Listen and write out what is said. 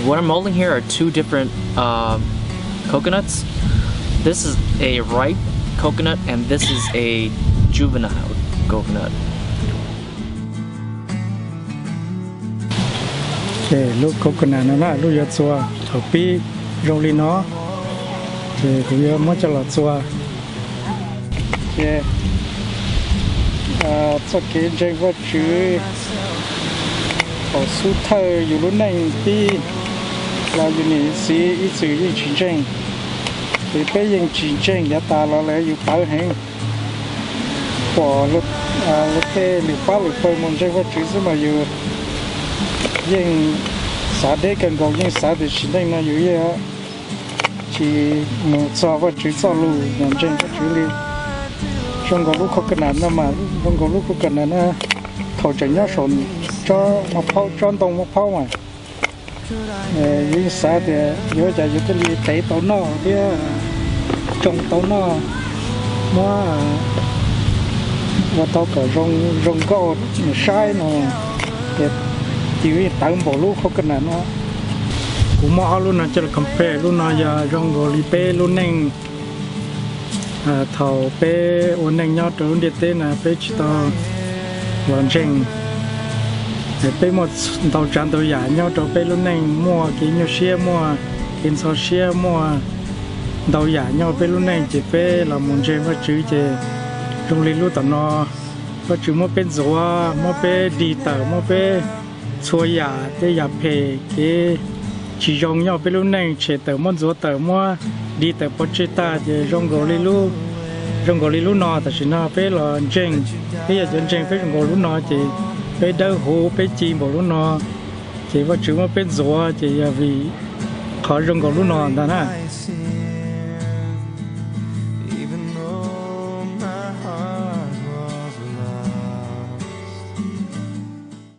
What I'm holding here are two different um, coconuts. This is a ripe coconut and this is a juvenile coconut. Ces lub coconut no na, lub yuav txua thaum pib zoo li no, ces kuv yuav muab coj los txua. Ces txoj kev ntseeg Vajtswv thaum xub thawj yus lub neej pib los yus niam yus txiv ib txwm yeej tsis ntseeg. Ces peb yeej tsis ntseeg yav tas los lawm yus tawv heev, pom luag tej lwm pab lwm pawg mus ntseeg Vajtswv xwb mas yus yeej xav deb kawg nkaus, yeej xav tias tsim neej no yus yeej tsis mus txog Vajtswv txoj lus, mus ntseeg Vajtswv li. Zoo nkaus lub coconut no mas, zoo nkaus lub coconut no thaum tseem nyob saum tsob maj phaub, tsob ntoo maj phaub mas yus yeej xav tias yuav cas yus thiaj li tev tau noj thiab tsoo tau noj, muab ua tau kom zoo nkauj saib no, ces yus yeej tawv npaum lub coconut no. Kuv muab ob lub no coj los compare, lub no yog zoo nkaus li peb lub neej thaum peb ua neej nyob rau lub ntiaj teb no peb tsis tau los ntseeg. Peb muaj ntau tsav ntau yam nyob rau peb lub neej, muaj kev nyuaj siab, muaj kev ntxhov siab, muaj ntau yam nyob peb lub neej, ces peb los mus ntseeg Vajtswv ces zoo li lub tom no, Vajtswv muab peb ntxuav, muab peb dig tawm, muab peb txhua yam tej yam phem kev tsis zoo nyob peb lub neej tshem tawm, muab ntxuav tawm, muab dig tawm pov tseg tag, ces zoo nkaus li lub, zoo nkaus li lub no tam sim no peb los ntseeg, peb yog cov ntseeg peb zoo nkaus lub no ces peb dawb huv peb ci npaum lub no, ces Vajtswv muab peb ntxuav ces yog vim qhov zoo nkaus lub no ntag na.